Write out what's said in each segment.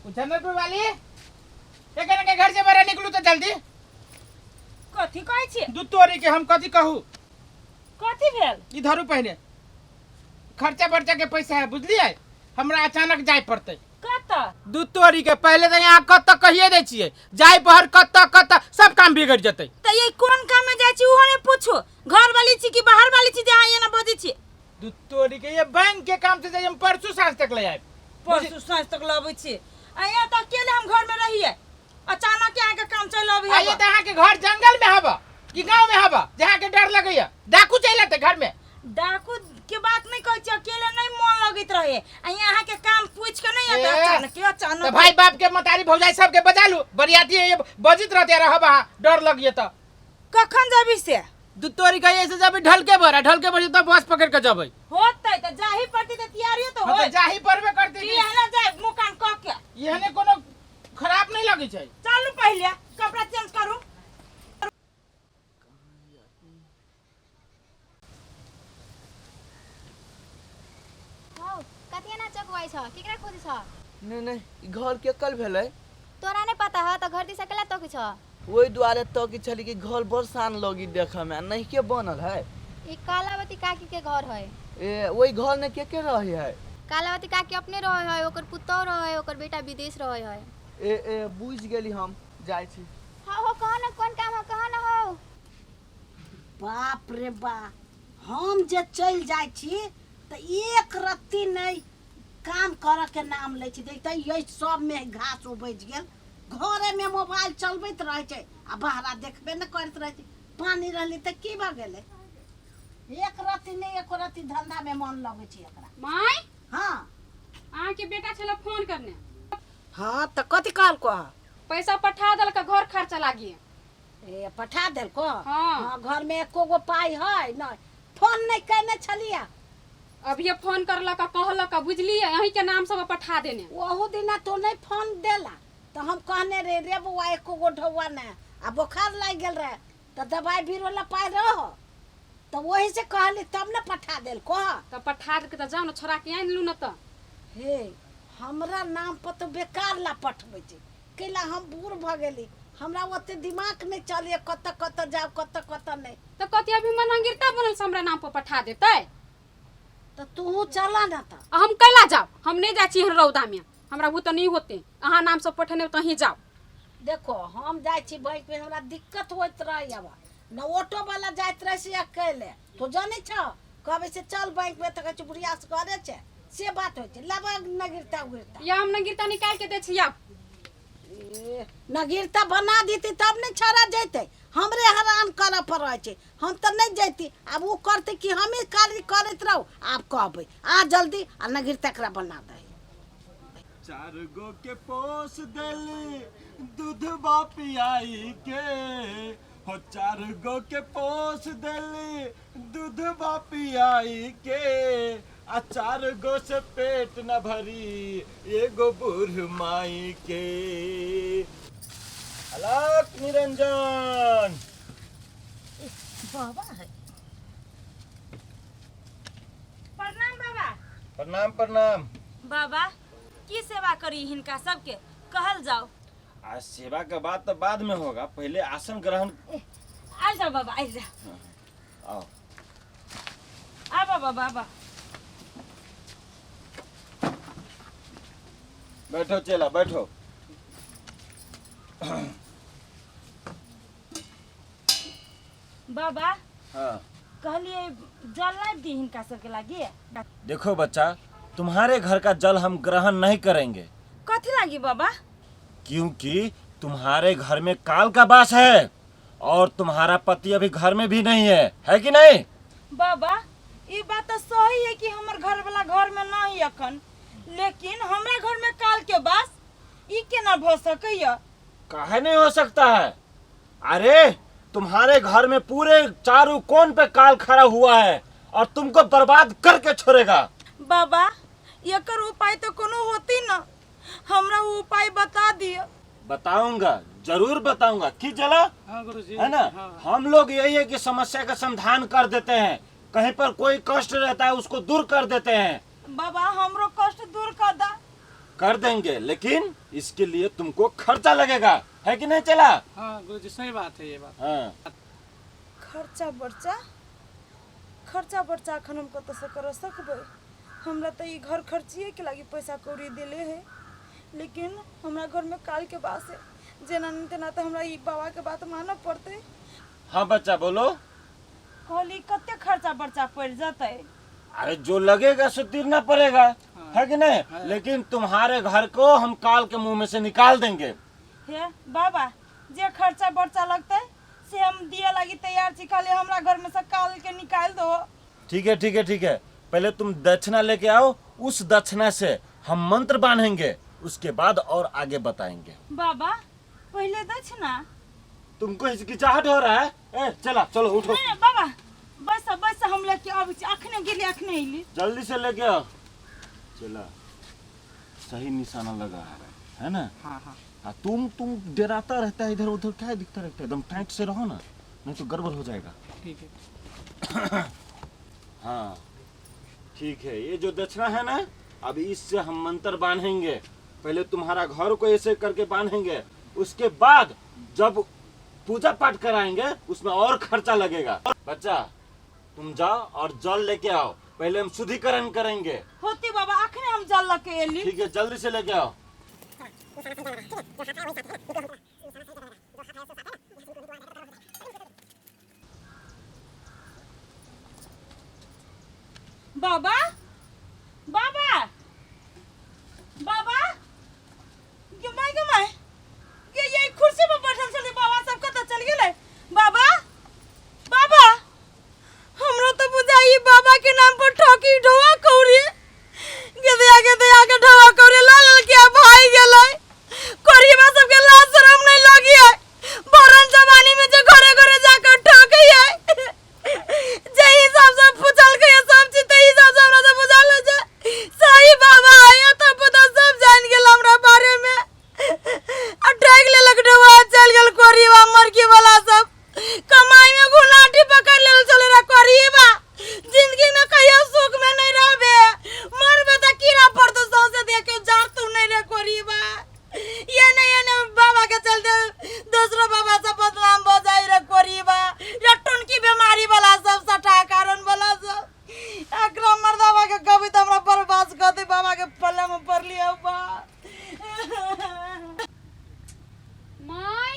जनकपुर वाली एक के घर से बाहर निकलू तो जल्दी। कथी कहै छी? दूध तोरी के हम कथी कहू। कथी भेल? ई धरू पहले, खर्चा बर्चा के पैसा है, बुझलिए? हमरा अचानक जाय पड़तै। कतऽ? दूध तोरी के पहले तऽ यहाँ कतऽ कहिए दै छियै, जाय पहर कतऽ कतऽ सब काम बिगड़ जेतै। तऽ ये कोन काम में जाइ छी उहो नहि पूछू, घर वाली छी कि बाहर वाली छी जे अहाँ एना बजै छी? दूध तोरी के ये बैंक के काम से जाय, हम परसों साँझ तक ले आयब। परसों साँझ तक लबै छी? आ यहाँ तऽ अकेले हम घर में रहिए, अचानक अहाँ के काम चलि अबै। आइए तऽ अहाँ के घर जंगल में हबा कि गांव में हबा जहाँ के डर लगैया डाकू चलि एतै घर में? डाकू के बात नहीं कहै छी, अकेले नहीं मन लगैत रहे आ यहाँ अहाँ के काम पूछ के नहीं ए, आता अचानक के अचानक। तऽ भाई बाप के मतारी भौजाई सबके बजा लू, बरियाती है, बजित रहते रहब अहाँ, डर लगिए तऽ। कखन जबी से? दू तोरी कहिए से जब ढलके भर ढलके भर तऽ बस पकड़ के जबै। होतै तऽ जाही पड़तै तऽ तैयारियो तऽ हाँ, तऽ होय। जाही पड़बे करतै की कि। एहना जाय मुँह कान कऽ के? एहने कोनो खराब नहीं लगै छै। चलू पहिले कपड़ा चेंज करू। हौ, कथी एना चकवाइ छ? केकरा खोजै छ? नहि नहि, ई घर केकर भेलै? तोरा नहि पता ह तऽ घर दिशा केला तकै छ? ओहि दुआरे तकै छली कि घर बड़ शान लगी देखऽमे आ नहिके बनल है। ई कालावती काकी के घर है। ए, ओहि घरमे के के रहै है? कालावती काकी अपने रहै है, ओकर पुतहु रहै है, ओकर बेटा विदेश रहै है। ए ए, बुझि गेली, हम जाइ छी। हँ हो, कह न कोन काम हो, कह न हौ। बाप रे बा, हम जे चलि जाइ छी तऽ एक रत्ती नहि काम करऽ के नाम लै छी। देखते यही सबमे घास उपजि गेल, घरेमे मोबाइल चलबैत रहै छै आ बहरा देखबे नहि करैत रहै छै। पानि रहलै तऽ की भऽ गेलै? एक रत्ती नहि, एको रत्ती धंधामे मन लगै छै एकरा। माय। हँ। अहाँके बेटा छलै फोन करने। हँ, तऽ कथी कहलको? पैसा पठा देलक घर खर्चा लागी। ए, पठा देलको? हाँ। हाँ, घर में एको गो पाई है नहीं? फोन नहीं केने छलिया? अभिये फोन करलक आ कहलक, बुझलियै, अहीं के नाम सब पठा देने। ओहू दिना तो नहीं फोन देला तो हम कहने रे, रे बौआ, एको गो ढौआ नहीं आ बोखार लागि गेल रहे तो दवाई बीरो ला पाई रहो, तो वही से कहली तब ने पठा देलको। तऽ पठा देलकै तऽ जाउ ने छोड़ा के आनि लू ने तऽ। हे, हमरा नाम पर तो बेकार ला पठबै छै, कैला हम बूढ़ भऽ गेली, हमरा ओते दिमाग नहि चलैए कतऽ कतऽ जाउ कतऽ कतऽ नहि। तऽ कथी अभी मनंगिरता बनल से हमरा नाम पर पठा देतै? तऽ तूहू चलऽ ने तऽ। आ हम कैला जाउ? हम नहि जाइ छी एहन रौदामे, हमरा बुते नहि होते। अहाँ नाम सब पठेने तऽ अहीं जाउ। देखो, हम जाइ छी बैंक में, हमरा दिक्कत होइत रहैए आब न, ऑटो वाला जाइत रहै से अकेले, तू जानै छौ, कहबै से चल बैंक में तऽ कहै छै बुढ़िया से करे छै, से बात होइ छै। लेबै नगिरता उगिरता? या हम नगिरता निकालि के दै छी आब। ए, नगिरता बना देती तब ने छोड़ा जैते, हमरे हरान करऽ पड़ै छै। हम तऽ नहि जैती, आब ओ करतै कि हमही कार्य करैत रहू। आब कहबै आ जल्दी आ नगिरता एकरा बना दही। चार गो के पोस देली दूधबा पियाई के हो, चार गो के पोस देली दूधबा पियाई के, आ चार गो से पेट न भरी एगो बूढ़ माई के। अलख निरंजन। बाबा है। प्रणाम बाबा। प्रणाम प्रणाम। बाबा, की सेवा करी हिनका सबके, कहल जाओ। आज सेवा के बाद तो बाद में होगा, पहले आसन ग्रहण। आइल जाओ बाबा, आइल जाओ। आओ। आबा बाबा, आबा। बैठो चेला, बैठो। बाबा। हाँ। कहलिए जल लाबि दी हिनका सबके लागी। देखो बच्चा, तुम्हारे घर का जल हम ग्रहण नहीं करेंगे। कथी लागी बाबा? क्योंकि तुम्हारे घर में काल का वास है और तुम्हारा पति अभी घर में भी नहीं है, है कि नहीं? बाबा, ई बात तो सही है कि हमर घर वाला घर में नहीं अखन, लेकिन हमरा घर में काल के वास ई केना भ सकैया? काहे नहीं हो सकता है? अरे तुम्हारे घर में पूरे चारों कोन पे काल खड़ा हुआ है और तुमको बर्बाद करके छोड़ेगा। बाबा, एकर उपाय तो कोनो होती न, हमरा वो उपाय बता दियो। बताऊंगा, जरूर बताऊंगा। की चला हाँ गुरुजी। है ना? हाँ। हम लोग यही है कि समस्या का समाधान कर देते हैं, कहीं पर कोई कष्ट रहता है उसको दूर कर देते हैं। बाबा, हमरो कष्ट दूर कर दा। कर देंगे, लेकिन इसके लिए तुमको खर्चा लगेगा, है कि नहीं चला? हाँ गुरुजी, सही बात है ये बात। हाँ। खर्चा बर्चा, खर्चा बर्चा एखन हम कतऽसँ करऽ सकबै? हमरा तऽ ई घर खर्चिएके लागि पैसा कौड़ी देले है, लेकिन हमरा घरमे कालके बास है, जेना नहि तेना तऽ हमरा ई बाबाके बात मानऽ पड़तै। हाँ बच्चा बोलो। कहली कते खर्चा बर्चा पड़ि जेतै? अरे जो लगेगा सो तीरना पड़ेगा, है कि नहीं? लेकिन तुम्हारे घर को हम काल के मुंह में से निकाल देंगे। हे बाबा, जे खर्चा बर्चा लगतै से हम दिए लागी तैयार छी, खाली हमरा घर में से काल के निकाल दो। ठीक है ठीक है ठीक है, पहले तुम दक्षिणा लेके आओ, उस दक्षिणा से हम मंत्र बांधेंगे, उसके बाद और आगे बताएंगे। बाबा पहले दक्षिणा? तुमको हिचकिचाहट हो रहा है? ए, चला चलो उठो। नहीं, बाबा बस बस, हम लेके आबै छी, अखने गेली अखने अइली। जल्दी से लेके आओ। चला सही निशाना लगा है ना? हाँ हाँ। हाँ, तुम डराता रहता है इधर उधर, क्या दिखता रहता है, एकदम टाइट से रहो ना, नहीं तो गड़बड़ हो जाएगा। ठीक है। हाँ ठीक है, ये जो दक्षिणा है ना, अब इससे हम मंत्र बांधेंगे। पहले तुम्हारा घर को ऐसे करके बांधेंगे, उसके बाद जब पूजा पाठ कराएंगे उसमें और खर्चा लगेगा। बच्चा तुम जाओ और जल लेके आओ, पहले हम शुद्धिकरण करेंगे। होते बाबा, अखने हम जल लके एली। ठीक है, जल्दी से लेके आओ। बाबा बाबा बाबा, गे my गे my, गे ये कुर्सी पर बैठल छलै बाबा, सब कतऽ चलि गेलै? बाबा बाबा, हमरो तऽ बुझाइ बाबा के नाम पर ठकी ढोआ कौड़ी गेदया गेदया के ढोआ कौड़ी ला लेलकै आ भागि गेलै। कोरिबा सबके लाज शरम नहीं लगी है, भरन जवानी में जे घरे घरे जाकर ठकै है। जे हिसाब से पूछलकै सब चीज ते हिसाब से हमरा से बुझल छै सही बाबा है, तऽ पता सब जान गेल हमरा बारे में आ ठकि लेलक ढोआ चलि गेल। कोरिबा मरकी वाला सब कमाई में गुलाटी पकड़ लेल चले रे। कोरिबा जिंदगी में कहियो सुख में नहीं रहबे, मरबे तऽ कीड़ा पड़तो सौंसे देह के, जार तू नहीं रे कोरिबा। ये नहीं बाबा के चलते दूसरो बाबा से बदनाम भ जाई रे कोरिबा। ये टुनकी बीमारी वाला सब सटा कारण वाला सब एकरा मर्दाबा के कभी तऽ हमरा बर्बाद कऽ दे। बाबा के पल्ला में पड़लियै बा। My.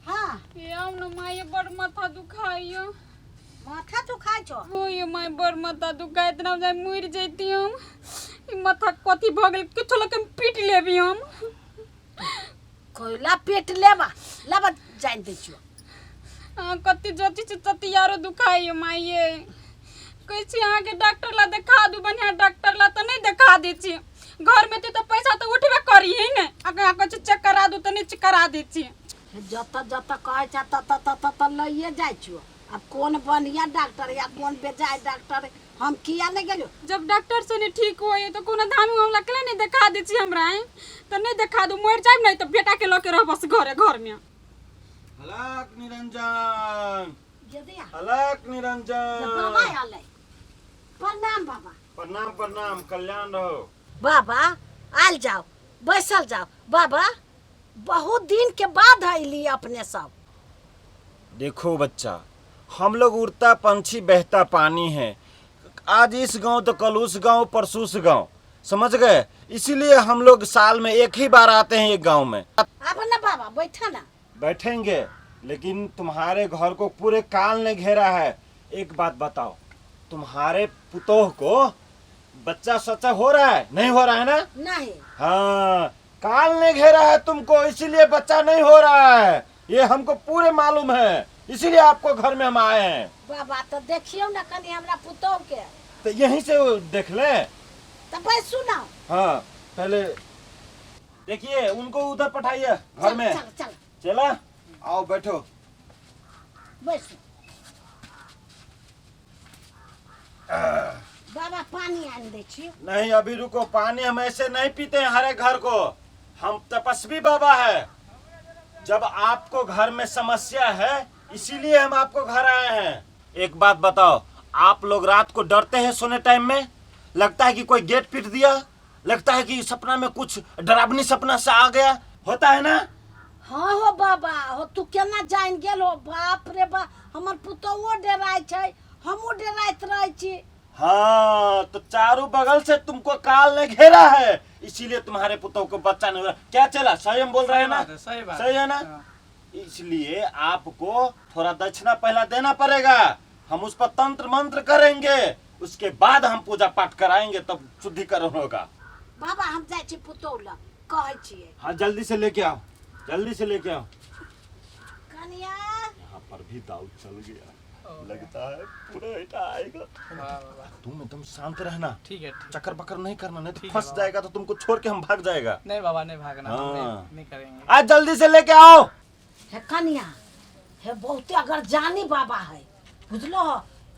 हाँ। ये आउ न माय, बड़ माथा दुखाइयो। माथा दुखाइ छौ? ओ ये my, बड़ माथा दुखाय, इतना जाय मरि जैती हम। ई माथा कथी भऽ गेल? किछो लऽ के पीट लेबी हम। कोयला पेट लेबा लेबा, जानि दै छियौ। अहाँ कते जति छै तति आरो दुखाइयो माय। ये कहै छी अहाँके डॉक्टर ला देखा दू, बढ़िआँ डॉक्टर ला तऽ नहि देखा दै छी। घरमे तऽ पैसा तऽ उठबे करी है ने, अगर कहै छी चेक करा दू तऽ नहि करा दै छी। जतऽ जतऽ कहै छै ततऽ ततऽ तऽ लइए जाइ छियौ। आब कोन बढ़िआँ डॉक्टर या कोन बेजाय डॉक्टर हम किया नहि गेलियौ? जब डॉक्टर से नहीं ठीक होए तो कोनो धामी हमरा केला नहीं देखा दै छी हमरा आँय? तऽ नहि देखा दू, मरि जायब, नहीं तऽ बेटा के लऽ के रह बस घरे घर में। अलख निरंजन। यदि अलख निरंजन। बाबा आलै, प्रणाम बाबा। प्रणाम प्रणाम, कल्याण रहो। बाबा आयल जाओ, बैसल जाओ। बाबा बहुत दिन के बाद अयली अपने सब। देखो बच्चा, हम लोग उड़ता पंछी बहता पानी है, आज इस गांव तो कल उस गांव, परसों उस गांव, समझ गए? इसीलिए हम लोग साल में एक ही बार आते हैं एक गांव में। आब ना बाबा, बैठा ना। बैठेंगे, लेकिन तुम्हारे घर को पूरे काल ने घेरा है। एक बात बताओ, तुम्हारे पुतोह को बच्चा सच्चा हो रहा है नहीं हो रहा है ना? नहीं। हाँ, काल ने घेरा है तुमको, इसीलिए बच्चा नहीं हो रहा है, ये हमको पूरे मालूम है, इसीलिए आपको घर में हम आए हैं। बाबा तो देखियौ ना कनी हमरा पुतोह के। तो यहीं से वो देख ले। तऽ बैसू ना। हाँ, पहले देखिए उनको उधर पठाइए घर में। चल चल। चला आओ, बैठो। बैसू बाबा, पानी आनि दै छी। नहीं, अभी रुको, पानी हम ऐसे नहीं पीते हैं हरे घर को, हम तपस्वी बाबा है। जब आपको घर में समस्या है इसीलिए हम आपको घर आए हैं। एक बात बताओ, आप लोग रात को डरते हैं सोने टाइम में? लगता है कि कोई गेट पीट दिया, लगता है कि सपना में कुछ डरावनी सपना सा आ गया होता है ना। हाँ हो बाबा, हो तू केना जान गेल हो? बाप रे बा, हमर पुतोहो डराइ छै, हमहूँ डराइत रहै छी। हाँ तो चारों बगल से तुमको काल ने घेरा है, इसीलिए तुम्हारे पुतोह को बच्चा नहीं हो रहा। क्या चला, सही हम बोल रहे हैं ना? सही बात है, सही बात सही है ना? हाँ। इसलिए आपको थोड़ा दक्षिणा पहला देना पड़ेगा, हम उस पर तंत्र मंत्र करेंगे, उसके बाद हम पूजा पाठ कराएंगे, तब शुद्धिकरण होगा। बाबा हम जाइ छी पुतोह लग, कहै छियै। हाँ जल्दी से लेके आओ, जल्दी से लेके आओ। कनिया यहाँ पर भी दाऊ चल गया, लगता है पूरा ऐटा आएगा। वाह, वाह, वाह। तुम एकदम शांत रहना, ठीक है, ठीक। चक्कर बकर नहीं करना, नहीं तो ठीक है फंस बाबा। जाएगा तो तुमको छोड़ के हम भाग जाएगा। नहीं बाबा नहीं भागना, हम हाँ। नहीं, नहीं करेंगे। आज जल्दी से लेके आओ। हे कनिया, हे बहुते अगर जानी बाबा है, बुझलो,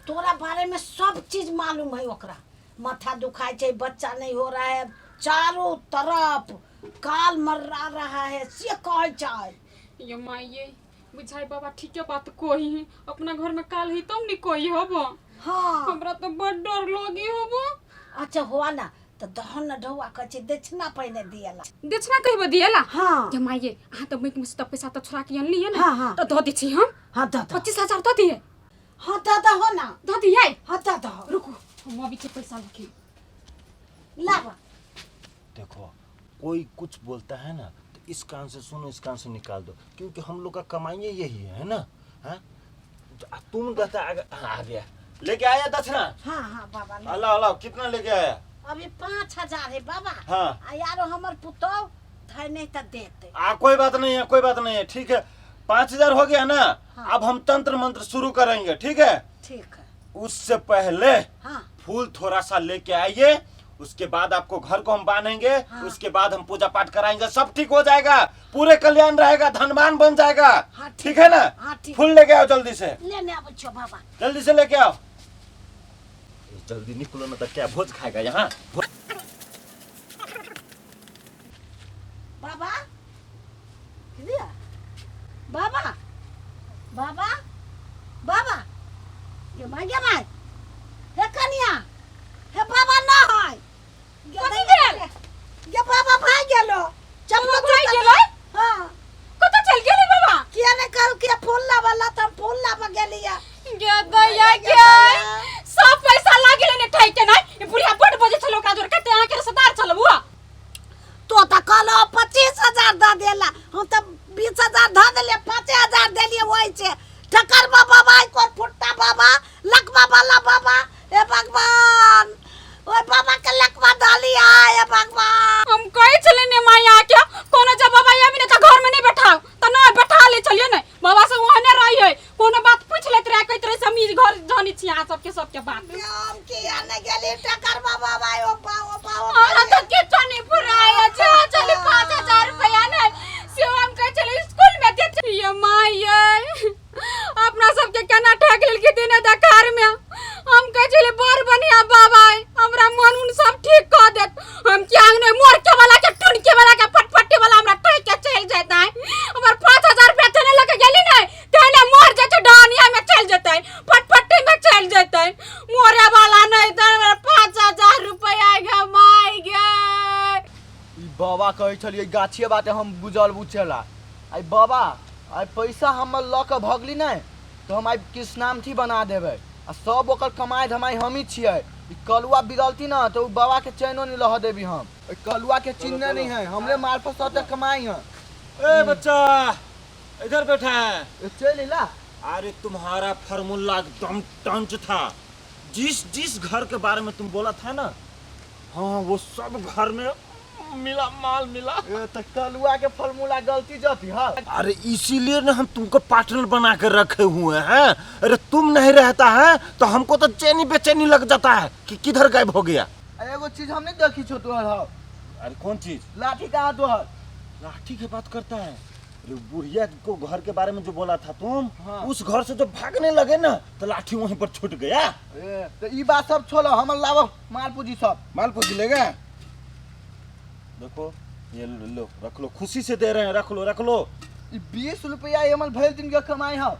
तोरा बारे में सब चीज मालूम है ओकरा। माथा दुखाय छै, बच्चा नहीं हो रहा है, चारों तरफ काल मर्रा रहा है, से कहै छै। ये माइये बुझाई बाबा ठीके बात कही है, अपना घर में काल ही तब नहीं कोई होबो। हाँ हमरा तो बड़ डर लगी होबो। अच्छा हुआ ना तो दहन न ढौआ कहै छै दक्षिणा पहिने दिएला। दक्षिणा कहबो दिएला? हाँ। ये माइये अहाँ तो बैंक में से तो पैसा तो छोड़ा के अनलियै ना। हाँ, हाँ। तो दऽ दै छी हम। हाँ दऽ दऽ। 25,000 दऽ दिए। हाँ दऽ दहो ना। दऽ दियै? हाँ दऽ दहो। रुकू हम अबै छी पैसा लऽ के। लाबऽ। देखो कोई कुछ बोलता है ना तो इस कान से सुनो, इस कान से निकाल दो, क्योंकि हम लोग का कमाई यही है ना। हाँ तुम रहता आगे, हाँ, आ गया, लेके आया दक्षिणा? हाँ हाँ बाबा। अलाओ अलाओ, कितना लेके आया? अभी 5,000 है बाबा। हाँ। आ यारो हमर पुतोह धै नहीं तो देते। आ कोई बात नहीं है, कोई बात नहीं है, ठीक है 5,000 हो गया ना। हाँ। अब हम तंत्र मंत्र शुरू करेंगे, ठीक है? ठीक है। उससे पहले हाँ। फूल थोड़ा सा लेके आइए, उसके बाद आपको घर को हम बांधेंगे। हाँ। उसके बाद हम पूजा पाठ कराएंगे, सब ठीक हो जाएगा, पूरे कल्याण रहेगा, धनवान बन जाएगा। हाँ, ठीक है ना? हाँ, ठीक। फूल लेके आओ जल्दी से। लेने आबै छियो बाबा। जल्दी से लेके आओ, जल्दी निकलो ना तो क्या भोज खाएगा यहाँ। बाबा दिया बाबा बाबा बाबा गे my गे my, हे कनिया, हे बाबा ना है। कथी भेल? गे बाबा भाग गेलो। चप्पल भागि जूता गेलै? हाँ। कतऽ चलि गेलै बाबा? किया ने कहल के फूल लाबऽ ला, तऽ हम फूल लाबऽ गेलियै। गे दैया गे, सब पैसा लागि गेलै ने ठकि के। नहि ई बुढ़िया बड्ड बजै छलै ओकरा जोर, कते अहाँके रिश्तेदार छल बुआ। तो तऽ कहलो 25,000 दऽ देला, हम तऽ 20,000 धऽ देलियै, 5,000 देलियै। ओहि छै ठकर बाबा, भाई कोन फुट्टा बाबा, लकवा वाला बाबा। हे भगवान, ओहि बाबा के लकवा धलिया, हे भगवान। हम कहै छलियै ने माय अहाँके, कोनो जब बाबा आबी ने तऽ घर में नहीं बैठाओ, तऽ नहि बैठा लै छलियै ने बाबा सब ओहने रहियै, कोनो बात पूछि लैत रहै, कहैत रहै से हम ई घर जानै छी अहाँ सबके सबके बात। हम किया नहि गेली ठकर बाबा भाई, ओ बा ओ बा ओ। हमरा तऽ किछो नहि फुराय छै, चलि 5,000 रुपया ने से हम कहै छलियै स्कूल में दे ये माय ये, अपना सबके केना ठकि लेलकै दिने देखार में। हम कहै छलियै बड़ बढ़िया बाबा अइ, हमरा मन उन सब ठीक कऽ देत, हम किया नहि मोर के वाला के टुनके वाला के फटफटी वाला हमरा ठकि के चलि जाइत। हमर 5,000 रुपया तेने लऽ के गेली ने, तेने मर जेतै, डहनिया में चलि जेतै, फटफटी में चलि जेतै, मोरे वाला नहि तऽ हमर 5,000 रुपया गे माय गे। ई बाबा कहै छलियै गाछिए बाटे हम बुझल बुझेला। आइ बाबा आइ पैसा हमर लऽ कऽ भगली नहि तऽ हम आइ कृष्णामठी बना देबै, आ सब ओकर कमाइ धमाइ हमही छियै। ई कलुआ बिगलती ना तऽ ओ बाबा के चैनो नहीं लह देबी हम। ओहि कलुआ के चिन्हने नहीं है, हमरे मार्फत सब तक कमाई है। ए बच्चा इधर बैठा है। ए, चल अइला। अरे तुम्हारा फार्मूला एकदम टंच था, जिस जिस घर के बारे में तुम बोला था ना, हाँ वो सब घर में मिला माल मिला। ए, तऽ कलुआ के फार्मूला गलती जती है। अरे इसीलिए ना हम तुमको पार्टनर बना कर रखे हुए हैं। अरे तुम नहीं रहता है तो हमको तो चैनी बेचैनी लग जाता है कि किधर गायब हो गया। आ एगो चीज हम नहीं देखी छो तोहर हौ। अरे कौन चीज? लाठी कहाँ तोहर? लाठी के बात करता है? अरे बुढ़िया को घर के बारे में जो बोला था तुम। हाँ। उस घर से जब भागने लगे ना तो लाठी वहीं पर छूट गया। ए, तऽ ई बात सब छोड़ो, हमर लाबो माल पूंजी सब। माल पूंजी लेगा? देखो ये लो रख लो, खुशी से दे रहे हैं, रख लो रख लो। ई 20 रुपया हमर भरि दिन के कमाई हौ,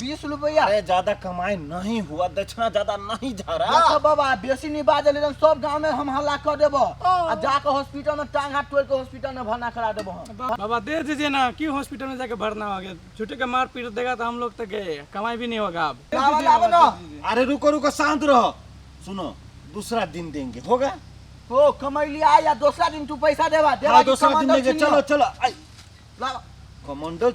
20 रुपया। अरे ज्यादा कमाई नहीं हुआ, दक्षिणा ज्यादा नहीं जा रहा। देखो बाबा, बेसी नहीं बाजल, एकदम सब गांव में हम हल्ला कर देबो आ जाके हॉस्पिटल में टांग हाथ तोड़ के हॉस्पिटल में भरना करा देबो हम। बाबा दे दीजिए ना, क्यों हॉस्पिटल में जाके भरना हो गया? झूठे का मार पीट देगा तो हम लोग तो गए, कमाई भी नहीं होगा अब। दे लावा, दीजिए लावा बाबा, ना। दे दीजिए। अरे रुको रुको, शांत रहो, सुनो दूसरा दिन देंगे, होगा? ओ कमैली आ या दूसरा दिन तू पैसा देबा देबा हाँ कि दूसरा दिन कमंडल देंगे। छिनियो? चलो चलो, आई लावा। कमंडल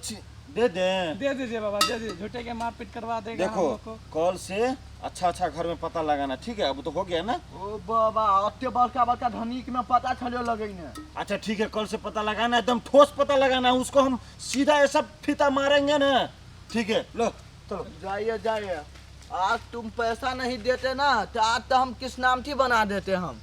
दे दे। दे दीजिए बाबा, दे दीजिए, झूठे के मारपीट करवा देगा हम देखो लोग को। कल से अच्छा अच्छा घर में पता लगाना, ठीक है? अब तो हो गया ना। ओ बाबा, अते बड़का बड़का धनिक में पता छलियो लगै ने। अच्छा ठीक है, कल से पता लगाना, एकदम ठोस पता लगाना, उसको हम सीधा ऐसा फीता मारेंगे ना, ठीक है? लो चलो। जाइए जाइए, आज तुम पैसा नहीं देते ना तो आज तो हम किस नाम थी बना देते हम।